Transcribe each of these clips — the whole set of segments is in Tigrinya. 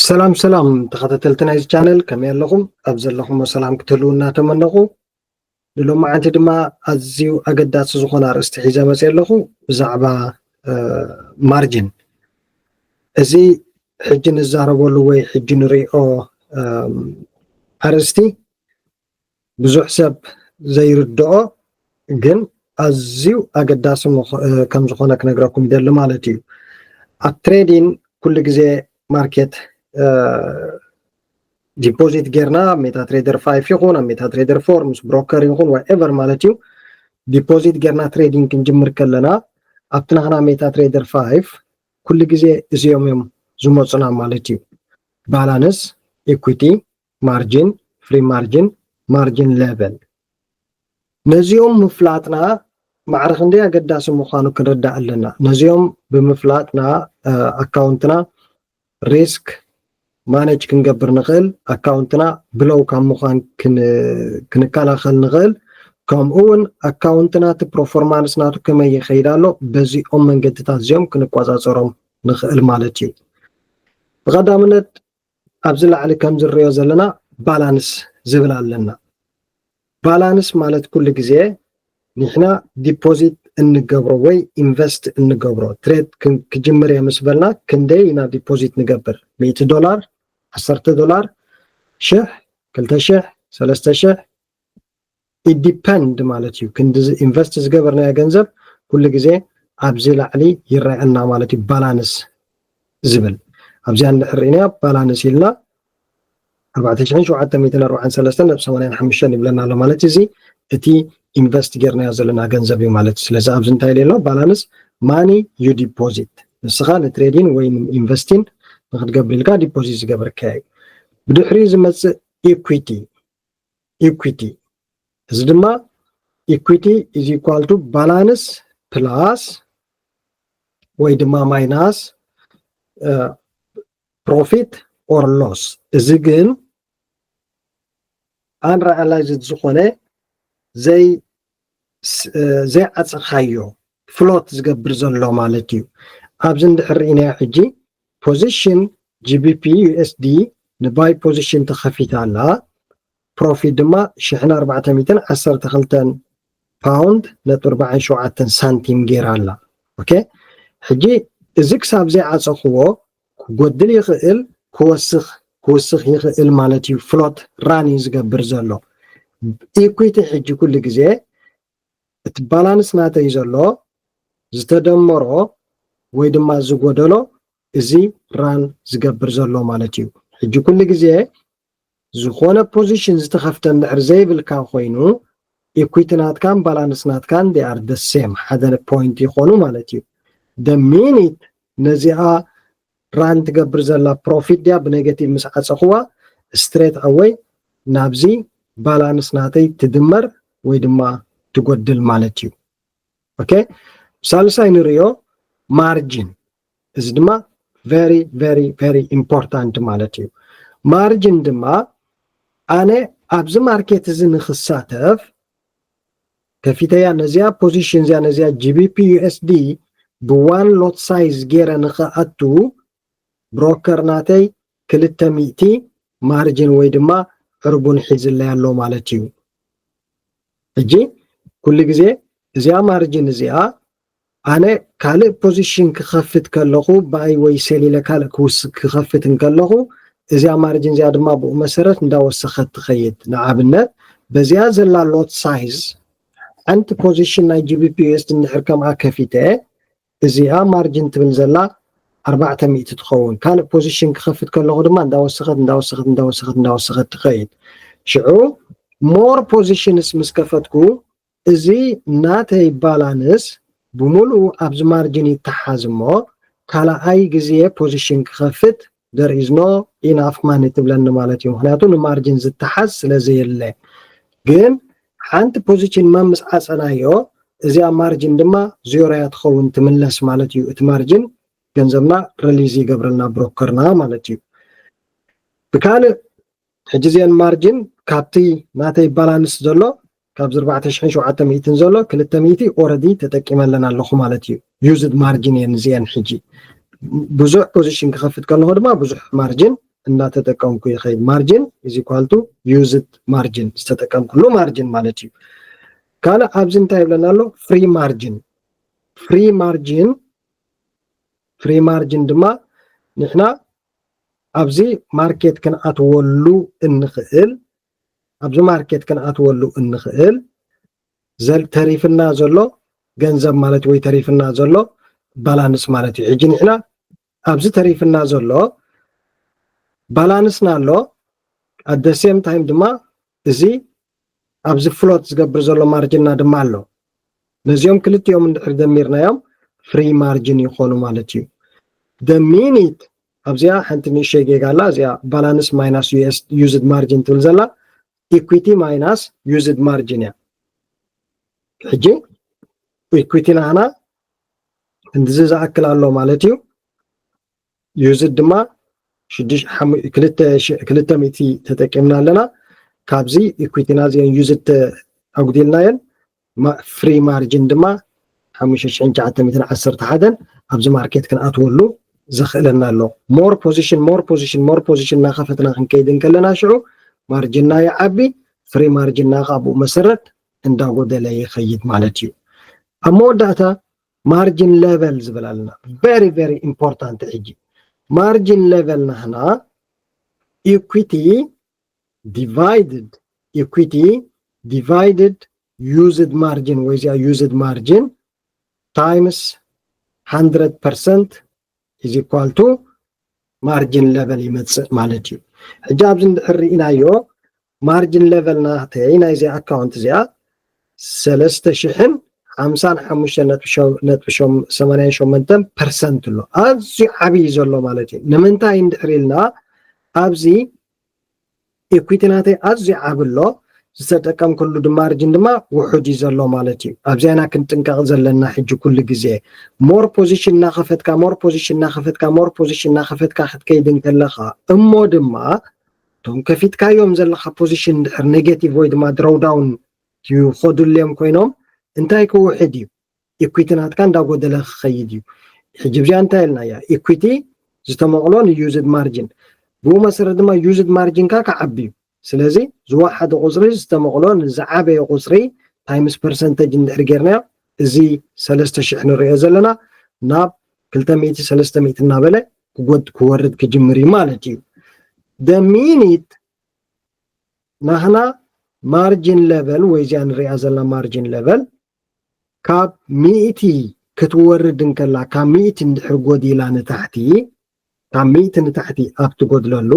ሰላም ሰላም ተኸታተልቲ ናይዚ ቻነል፣ ከመይ ኣለኹም? ኣብ ዘለኹሞ ሰላም ክትህልዉ እናተመነኹ፣ ንሎማዓንቲ ድማ ኣዝዩ ኣገዳሲ ዝኾነ ኣርእስቲ ሒዘ መፅእ ኣለኹ፣ ብዛዕባ ማርጅን። እዚ ሕጂ ንዛረበሉ ወይ ሕጂ ንሪኦ ኣርእስቲ ብዙሕ ሰብ ዘይርድኦ ግን ኣዝዩ ኣገዳሲ ከም ዝኾነ ክነግረኩም ይደሊ ማለት እዩ። ኣብ ትሬዲን ኩሉ ግዜ ማርኬት ዲፖዚት ጌርና ሜታ ትሬደር ፋይፍ ይኹን ኣብ ሜታ ትሬደር ፎር ምስ ብሮከር ይኹን ዋትኤቨር ማለት እዩ፣ ዲፖዚት ጌርና ትሬዲንግ ክንጅምር ከለና ኣብቲ ናህና ሜታ ትሬደር ፋይፍ ኩሉ ግዜ እዚኦም እዮም ዝመፁና ማለት እዩ። ባላንስ፣ ኢኩዊቲ፣ ማርጂን፣ ፍሪ ማርጂን፣ ማርጂን ሌቨል። ነዚኦም ምፍላጥና ማዕረ ክንደይ ኣገዳሲ ምዃኑ ክንርዳእ ኣለና። ነዚኦም ብምፍላጥና ኣካውንትና ሪስክ ማነጅ ክንገብር ንኽእል፣ ኣካውንትና ብለው ካብ ምዃን ክንከላኸል ንኽእል፣ ከምኡ እውን ኣካውንትና እቲ ፐርፎርማንስ ናቱ ከመይ ይኸይድ ኣሎ፣ በዚኦም መንገድታት እዚኦም ክንቆፃፀሮም ንኽእል ማለት እዩ። ብቐዳምነት ኣብዚ ላዕሊ ከም ዝረኦ ዘለና ባላንስ ዝብል ኣለና። ባላንስ ማለት ኩሉ ግዜ ንሕና ዲፖዚት እንገብሮ ወይ ኢንቨስት እንገብሮ፣ ትሬድ ክጅምር እየ ምስ በልና ክንደይ ኢና ዲፖዚት ንገብር? ሚእቲ ዶላር፣ ዓሰርተ ዶላር፣ ሽሕ፣ ክልተ ሽሕ፣ ሰለስተ ሽሕ፣ ኢት ዲፐንድ ማለት እዩ። ክንዲ ኢንቨስት ዝገበርናዮ ገንዘብ ኩሉ ግዜ ኣብዚ ላዕሊ ይረኣየና ማለት እዩ። ባላንስ ዝብል ኣብዚኣ እንድሕር ርኢናያ ባላንስ ኢልና ኣርባዕተ ሽሕን ሸውዓተ ሚእትን ኣርባዓን ሰለስተን ነጥቢ ሰማንያን ሓሙሽተን ይብለና ኣሎ ማለት እዚ እቲ ኢንቨስት ጌርናዮ ዘለና ገንዘብ እዩ ማለት እዩ። ስለዚ ኣብዚ እንታይ ኢለ ኣሎ? ባላንስ ማኒ ዩ ዲፖዚት፣ ንስኻ ንትሬዲን ወይ ኢንቨስቲን ንክትገብር ኢልካ ዲፖዚት ዝገበርካዮ እዩ። ብድሕሪኡ ዝመፅእ ኢኩዊቲ፣ ኢኩዊቲ፣ እዚ ድማ ኢኩዊቲ ኢዝ ኢኳል ቱ ባላንስ ፕላስ ወይ ድማ ማይናስ ፕሮፊት ኦር ሎስ። እዚ ግን ኣንሪኣላይዝድ ዝኾነ ዘይ ዘይዓፀኻዮ ፍሎት ዝገብር ዘሎ ማለት እዩ። ኣብዚ እንድሕር ርኢናዮ ሕጂ ፖዚሽን ጂቢፒ ዩኤስዲ ንባይ ፖዚሽን ተኸፊታ ኣላ። ፕሮፊት ድማ ሽሕን ኣርባዕተ ሚእትን ዓሰርተ ክልተን ፓውንድ ነጥቢ ኣርባዓን ሸውዓተን ሳንቲም ገይራ ኣላ። ኦኬ፣ ሕጂ እዚ ክሳብ ዘይዓፀኽዎ ክጎድል ይኽእል፣ ክወስኽ ክውስኽ ይኽእል ማለት እዩ። ፍሎት ራን እዩ ዝገብር ዘሎ። ኢኩዊቲ ሕጂ ኩሉ ግዜ እቲ ባላንስ ናተይ ዘሎ ዝተደመሮ ወይ ድማ ዝጎደሎ እዚ ራን ዝገብር ዘሎ ማለት እዩ። ሕጂ ኩሉ ግዜ ዝኾነ ፖዚሽን ዝተኸፍተ እንድሕር ዘይብልካ ኮይኑ ኢኩዊቲ ናትካን ባላንስ ናትካን they are the same፣ ሓደ ፖይንት ይኾኑ ማለት እዩ። The minute ነዚኣ ራን ትገብር ዘላ ፕሮፊት ድያ ብኔጌቲቭ ምስ ዓፀኽዋ ስትሬት ኣወይ ናብዚ ባላንስ ናተይ ትድመር ወይ ድማ ትጎድል ማለት እዩ። ኦኬ፣ ሳልሳይ ንሪኦ ማርጂን። እዚ ድማ very very very ኢምፖርታንት ማለት እዩ። ማርጂን ድማ ኣነ ኣብዚ ማርኬት እዚ ንክሳተፍ ከፊተያ ነዚኣ ፖዚሽን እዚኣ ነዚኣ ጂቢፒ ዩኤስዲ ብዋን ሎት ሳይዝ ገይረ ንክኣቱ ብሮከር ናተይ ክልተ ሚእቲ ማርጂን ወይ ድማ ዕርቡን ሒዝለይ ኣሎ ማለት እዩ። ሕጂ ኩሉ ግዜ እዚኣ ማርጂን እዚኣ ኣነ ካልእ ፖዚሽን ክኸፍት ከለኹ ባይ ወይ ሴል ኢለ ካልእ ክውስ ክኸፍት እንከለኹ እዚኣ ማርጂን እዚኣ ድማ ብኡ መሰረት እንዳወሰኸት ትኸይድ። ንኣብነት በዚኣ ዘላ ሎት ሳይዝ ሓንቲ ፖዚሽን ናይ ጂቢፒ ዩኤስዲ እንድሕር ከምኣ ከፊተ እዚኣ ማርጂን ትብል ዘላ ኣርባዕተ ሚእቲ ትኸውን። ካልእ ፖዚሽን ክኸፍት ከለኹ ድማ እንዳወሰኸት እንዳወሰኸት እንዳወሰኸት እንዳወሰኸት ትኸይድ። ሽዑ ሞር ፖዚሽንስ ምስ ከፈትኩ እዚ ናተይ ባላንስ ብምሉኡ ኣብዚ ማርጂን ይተሓዝ እሞ ካልኣይ ግዜ ፖዚሽን ክኸፍት there is no enough money ትብለኒ ማለት እዩ። ምክንያቱ ንማርጂን ዝተሓዝ ስለ ዘየለ። ግን ሓንቲ ፖዚሽን መምስ ዓፀናዮ እዚኣ ማርጂን ድማ ዜሮ እያ ትኸውን ትምለስ ማለት እዩ። እቲ ማርጂን ገንዘብና ሪሊዝ ይገብረልና ብሮከርና ማለት እዩ። ብካልእ ሕጂ እዚአን ማርጂን ካብቲ ናተይ ባላንስ ዘሎ ካብዚ ኣርባዕተ ሽሕን ሸውዓተ ሚእትን ዘሎ ክልተ ሚእቲ ኦረዲ ተጠቂመለን ኣለኹ ማለት እዩ። ዩዝድ ማርጂን እየን እዚአን። ሕጂ ብዙሕ ፖዚሽን ክኸፍት ከለኹ ድማ ብዙሕ ማርጂን እናተጠቀምኩ ይኸይድ። Margin is equal to used margin፣ ዝተጠቀምኩሉ margin ማለት እዩ። ካልእ ኣብዚ እንታይ ይብለና ኣሎ? Free margin። Free margin፣ free margin ድማ ንሕና ኣብዚ ማርኬት ክንኣትወሉ እንኽእል፣ ኣብዚ ማርኬት ክንኣትወሉ እንኽእል ተሪፍና ዘሎ ገንዘብ ማለት ወይ ተሪፍና ዘሎ ባላንስ ማለት እዩ። ሕጂ ንሕና ኣብዚ ተሪፍና ዘሎ ባላንስና ኣሎ፣ at the same time ድማ እዚ ኣብዚ ፍሎት ዝገብር ዘሎ ማርጅንና ድማ ኣሎ። ነዚኦም ክልቲኦም እንድሕር ደሚርናዮም ፍሪ ማርጅን ይኾኑ ማለት እዩ። The minute ኣብዚኣ ሓንቲ ንእሸይ ጌጋ ኣላ። እዚኣ ባላንስ ማይናስ used margin ትብል ዘላ ኢኩዊቲ ማይናስ ዩዝድ ማርጅን እያ። ሕጂ ኢኩዊቲ ናህና እንድዚ ዝኣክል ኣሎ ማለት እዩ። ዩዝድ ድማ ክልተ ሚእቲ ተጠቂምና ኣለና። ካብዚ ኢኩዊቲና እዚአን ዩዝድ ኣጉዲልናየን፣ ፍሪ ማርጅን ድማ ሓሙሽተ ሽሕን ትሽዓተ ሚእትን ዓሰርተ ሓደን ኣብዚ ማርኬት ክንኣትወሉ ዘኽእለና ኣሎ። ሞር ፖዚሽን ሞር ፖዚሽን ሞር ፖዚሽን እናኸፈትና ክንከይድ እንከለና ሽዑ ማርጅንና ይዓቢ፣ ፍሪ ማርጅንና ካብኡ መሰረት እንዳጎደለ ይኸይድ ማለት እዩ። ኣብ መወዳእታ ማርጅን ሌቨል ዝብል ኣለና። Very very important። ሕጂ ማርጅን ሌቨል ናህና ኢኩዊቲ ዲቫይድድ ኢኩዊቲ ዲቫይድድ ዩዝድ ማርጅን ወይ እዚኣ ዩዝድ ማርጅን ታይምስ ሃንድረድ ፐርሰንት is equal to ማርጅን ሌቨል ይመፅእ ማለት እዩ። ሕጂ ኣብዚ እንድሕር ርኢናዮ ማርጅን ሌቨል ናተይ ናይዚ ኣካውንት እዚኣ ሰለስተ ሽሕን ሓምሳን ሓሙሽተን ነጥቢ ሰማንያን ሸሞንተን ፐርሰንት ኣሎ። ኣዝዩ ዓብዪ ዘሎ ማለት እዩ። ንምንታይ እንድሕር ኢልና ኣብዚ ኢኩዊቲ ናተይ ኣዝዩ ዓቢ ኣሎ፣ ዝተጠቀምኩሉ ድማ ማርጅን ድማ ውሑድ እዩ ዘሎ ማለት እዩ። ኣብዚኣና ክንጥንቀቕ ዘለና ሕጂ ኩሉ ግዜ ሞር ፖዚሽን እናኸፈትካ ሞር ፖዚሽን እናኸፈትካ ሞር ፖዚሽን እናኸፈትካ ክትከይድ እንከለኻ እሞ ድማ እቶም ከፊትካዮም ዘለኻ ፖዚሽን እንድሕር ኔጌቲቭ ወይ ድማ ድሮውዳውን ይኸዱልዮም ኮይኖም እንታይ ክውሕድ እዩ? ኢኩዊቲ ናትካ እንዳጎደለ ክኸይድ እዩ። ሕጂ እዚኣ እንታይ ኢልናያ? ኢኩዊቲ ዝተመቕሎ ንዩዝድ ማርጅን፣ ብኡ መሰረት ድማ ዩዝድ ማርጅንካ ክዓቢ እዩ። ስለዚ ዝወሓደ ቁፅሪ ዝተመቕሎ ንዝዓበየ ቁፅሪ ታይምስ ፐርሰንተጅ እንድሕር ጌርናዮ እዚ ሰለስተ ሽሕ ንሪኦ ዘለና ናብ ክልተ ሚእቲ ሰለስተ ሚእቲ እናበለ ክወርድ ክጅምር እዩ ማለት እዩ። The minute ናህና ማርጅን ሌቨል ወይ እዚኣ ንሪኣ ዘለና ማርጅን ሌቨል ካብ ሚእቲ ክትወርድ እንከላ ካብ ሚእቲ እንድሕር ጎዲላ ንታሕቲ ካብ ሚእቲ ንታሕቲ ኣብ ትጎድለሉ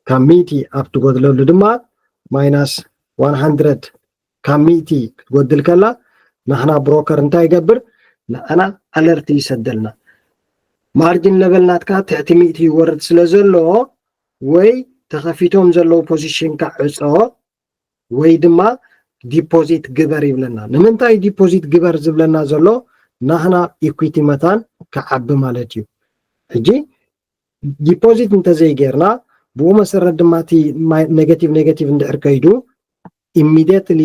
ካብ ሚእቲ ኣብ ትጎድለሉ ድማ ማይናስ ዋን ሃንድረድ ካብ ሚእቲ ክትጎድል ከላ ናህና ብሮከር እንታይ ይገብር? ንዓና ኣለርቲ ይሰደልና። ማርጅን ሌቨል ናትካ ትሕቲ ሚእቲ ይወርድ ስለ ዘሎ ወይ ተኸፊቶም ዘለዉ ፖዚሽንካ ዕጾ ወይ ድማ ዲፖዚት ግበር ይብለና። ንምንታይ ዲፖዚት ግበር ዝብለና ዘሎ? ናህና ኢኩዊቲ መታን ክዓቢ ማለት እዩ። ሕጂ ዲፖዚት እንተዘይጌርና ብኡ መሰረት ድማ እቲ ኔጋቲቭ ኔጋቲቭ እንድሕር ከይዱ ኢሚድየትሊ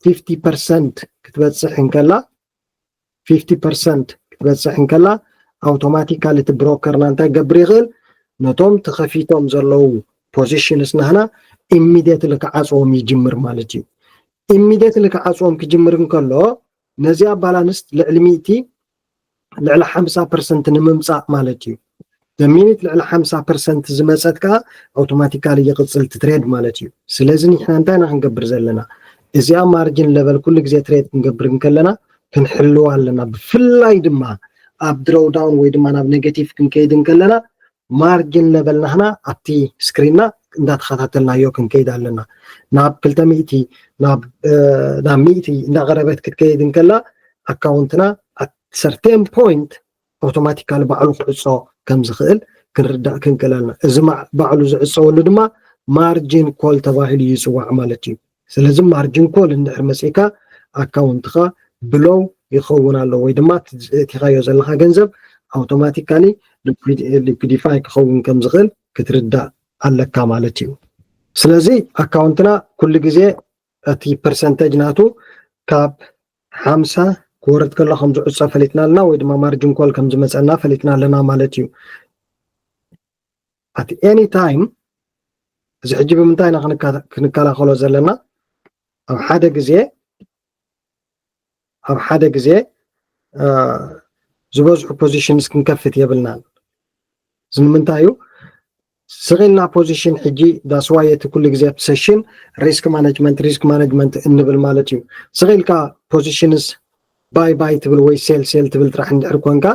ፊፍቲ ፐርሰንት ክትበፅሕ እንከላ ፊፍቲ ፐርሰንት ክትበፅሕ እንከላ ኣውቶማቲካሊ እቲ ብሮከርና እንታይ ገብር ይኽእል? ነቶም ተኸፊቶም ዘለዉ ፖዚሽንስ ናህና ኢሚድየትሊ ክዓፅዎም ይጅምር ማለት እዩ። ኢሚድየትሊ ክዓፅዎም ክጅምር እንከሎ ነዚኣ ባላንስ ልዕሊ ሚእቲ ልዕሊ ሓምሳ ፐርሰንት ንምምፃእ ማለት እዩ። ሚኒት ልዕሊ ሓምሳ ፐርሰንት ዝመፀት ከዓ ኣውቶማቲካሊ ይቕፅል እቲ ትሬድ ማለት እዩ። ስለዚ ንሕና እንታይ ኢና ክንገብር ዘለና? እዚኣ ማርጅን ሌቨል ኩሉ ግዜ ትሬድ ክንገብር እንከለና ክንሕልዋ ኣለና። ብፍላይ ድማ ኣብ ድሮውዳውን ወይ ድማ ናብ ኔጌቲቭ ክንከይድ እንከለና ማርጅን ሌቨል ናህና ኣብቲ ስክሪንና እንዳተኸታተልናዮ ክንከይድ ኣለና። ናብ ክልተ ሚእቲ ናብ ናብ ሚእቲ እንዳቐረበት ክትከይድ እንከላ ኣካውንትና ኣት ሰርቴን ፖይንት ኣውቶማቲካሊ ባዕሉ ክዕጾ ከም ዝኽእል ክንርዳእ ክንክእል ኣለና። እዚ ባዕሉ ዝዕጸወሉ ድማ ማርጂን ኮል ተባሂሉ ይጽዋዕ ማለት እዩ። ስለዚ ማርጂን ኮል እንድሕር መጺእካ ኣካውንትኻ ብሎው ይኸውን ኣሎ ወይ ድማ እቲኻዮ ዘለኻ ገንዘብ ኣውቶማቲካሊ ሊኩዲፋይ ክኸውን ከም ዝኽእል ክትርዳእ ኣለካ ማለት እዩ። ስለዚ ኣካውንትና ኩሉ ግዜ እቲ ፐርሰንተጅ ናቱ ካብ ሓምሳ ክወርድ ከሎ ከም ዝዕጾ ፈሊጥና ኣለና ወይ ድማ ማርጂን ኮል ከም ዝመፀና ፈሊጥና ኣለና ማለት እዩ። at any time እዚ ሕጂ ብምንታይ ኢና ክንከላኸሎ ዘለና? ኣብ ሓደ ግዜ ኣብ ሓደ ግዜ ዝበዝሑ positions ክንከፍት የብልናን። እዚ ንምንታይ እዩ? ስቕ ኢልና position ሕጂ that's why እቲ ኩሉ ግዜ ኣብቲ session risk management risk management እንብል ማለት እዩ። ስቕ ኢልካ positions buy buy ትብል ወይ sell sell ትብል ጥራሕ እንድሕር ኮንካ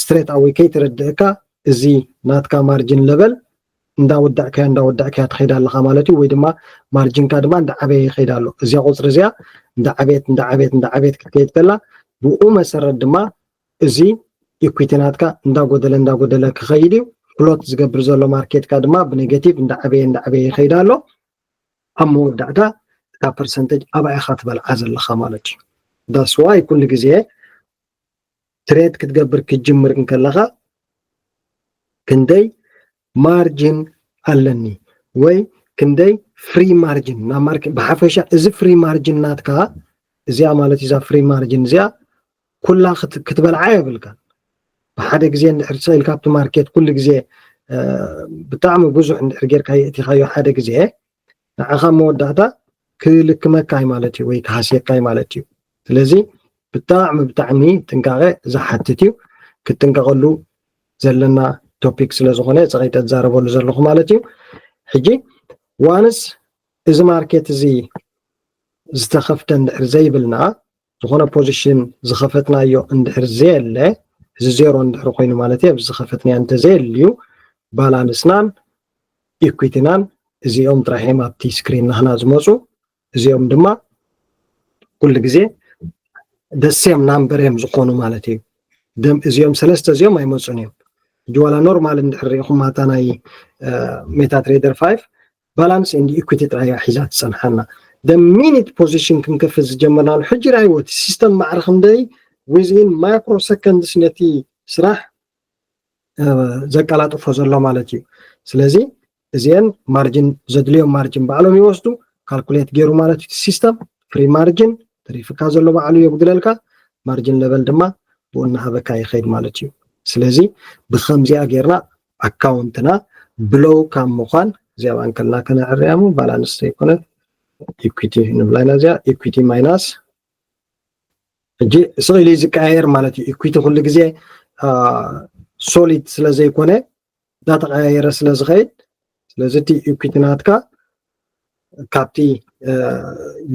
straight away ከይተረድእካ እዚ ናትካ margin level እንዳወዳእካዮ እንዳወዳእካዮ ትኸይድ ኣለኻ ማለት እዩ። ወይ ድማ margin ካ ድማ እንዳዓበየ ይኸይድ ኣሎ። እዚኣ ቁፅሪ እዚኣ እንዳዓበየት እንዳዓበየት እንዳዓበየት ክትከይድ ከላ ብኡ መሰረት ድማ እዚ equity ናትካ እንዳጎደለ እንዳጎደለ ክኸይድ እዩ። Float ዝገብር ዘሎ market ካ ድማ ብ negative እንዳዓበየ እንዳዓበየ ይኸይድ ኣሎ። ኣብ መወዳእታ እታ percentage ኣብኣ ኢኻ ትበልዓ ዘለኻ ማለት እዩ። That's why ኩሉ ግዜ trade ክትገብር ክትጅምር እንከለኻ ክንደይ margin ኣለኒ ወይ ክንደይ free margin ናብ market ብሓፈሻ እዚ free margin ናትካ እዚኣ ማለት እዛ free margin እዚኣ ኩላ ክትበልዓ የብልካ። ብሓደ ግዜ እንድሕር ስቕ ኢልካ ኣብቲ market ኩሉ ግዜ ብጣዕሚ ብዙሕ እንድሕር ጌርካ የእቲኻዮ ሓደ ግዜ ንዓኻ መወዳእታ ክልክመካ እዩ ማለት እዩ ወይ ክሃስየካ እዩ ማለት እዩ። ስለዚ ብጣዕሚ ብጣዕሚ ጥንቃቐ ዝሓትት እዩ። ክትጥንቀቐሉ ዘለና topic ስለ ዝኾነ ፀቒጠ ዝዛረበሉ ዘለኹ ማለት እዩ። ሕጂ once እዚ market እዚ ዝተኸፍተ እንድሕር ዘይብልና ዝኾነ position ዝኸፈትናዮ እንድሕር ዘየለ እዚ ዜሮ እንድሕር ኮይኑ ማለት እዩ ኣብዚ ዝኸፈትናዮ እንተዘየልዩ balance ናን equity ናን እዚኦም ጥራሕ እዮም ኣብቲ screen ናህና ዝመፁ። እዚኦም ድማ ኩሉ ግዜ the same number እዮም ዝኾኑ ማለት እዩ። እዚኦም ሰለስተ እዚኦም ኣይመፁን እዮም። ሕጂ ዋላ normal እንድሕር ሪኢኹም ኣታ ናይ MetaTrader five balance and equity ጥራይ እያ ሒዛ ትፀንሓና። The minute position ክንከፍት ዝጀመርናሉ ሕጂ ራይዎ እቲ system ማዕረ ክንደይ within microseconds ነቲ ስራሕ ዘቀላጥፎ ዘሎ ማለት እዩ። ስለዚ እዚአን margin ዘድልዮም margin ባዕሎም ይወስዱ calculate ገይሩ ማለት እዩ system free margin ተሪፍካ ዘሎ ባዕሉ የጉድለልካ margin level ድማ ብኡ እናሃበካ ይኸይድ ማለት እዩ። ስለዚ ብከምዚኣ ጌርና account ና ብለው ካብ ምዃን እዚኣ እንከልና ከነዕርያ እሞ balance ዘይኮነ equity ንብላ ኢና እዚኣ equity minus ሕጂ ስቕ ኢሉ ዝቀያየር ማለት እዩ equity ኩሉ ግዜ solid ስለ ዘይኮነ እንዳተቀያየረ ስለ ዝኸይድ ስለዚ እቲ equity ናትካ ካብቲ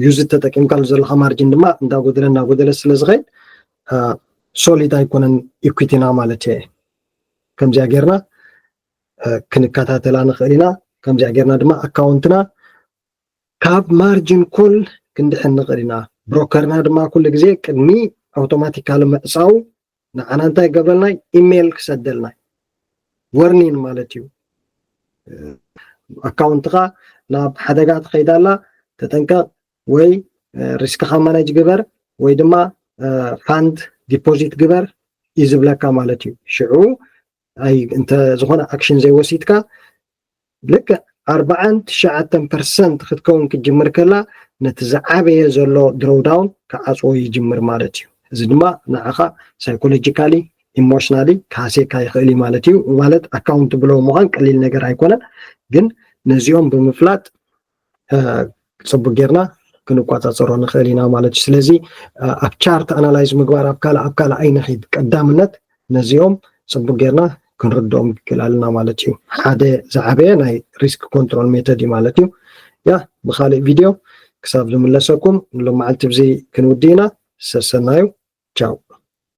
use ተጠቂምካሉ ዘለካ margin ድማ እንዳጎደለ እንዳጎደለ ስለ ዝኸይድ solid ኣይኮነን equity ና ማለት እየ። ከምዚኣ ጌርና ክንከታተላ ንኽእል ኢና። ከምዚኣ ጌርና ድማ account ና ካብ margin call ክንድሕን ንኽእል ኢና። Broker ና ድማ ኩሉ ግዜ ቅድሚ automatically ምዕፃው ንዓና እንታይ ይገብረልና? Email ክሰደልና warning ማለት እዩ። Account ኻ ናብ ሓደጋ ትኸይድ ኣላ ተጠንቀቕ ወይ risk ኻ manage ግበር ወይ ድማ fund deposit ግበር እዩ ዝብለካ ማለት እዩ። ሽዑ እንተ ዝኾነ action ዘይወሲድካ ልክዕ ኣርባዓን ትሽዓተን percent ክትከውን ክትጅምር ከላ ነቲ ዝዓበየ ዘሎ drawdown ክዓፅዎ ይጅምር ማለት እዩ። እዚ ድማ ንዓኻ psychologically emotionally ክሃስየካ ይኽእል እዩ ማለት እዩ። ማለት account ብለው ምዃን ቀሊል ነገር ኣይኮነን፣ ግን ነዚኦም ብምፍላጥ ፅቡቅ ጌርና ክንቆፃፀሮ ንኽእል ኢና ማለት እዩ። ስለዚ ኣብ chart analyze ምግባር ኣብ ካልእ ኣብ ካልእ ኣይንኺድ፣ ቀዳምነት ነዚኦም ፅቡቅ ጌርና ክንርድኦም ይክእል ኣለና ማለት እዩ። ሓደ ዝዓበየ ናይ risk control method እዩ ማለት እዩ። ያ ብካልእ ቪድዮ ክሳብ ዝምለሰኩም ንሎም መዓልቲ ብዚ ክንውዲ ኢና። ሰሰናዩ ቻው።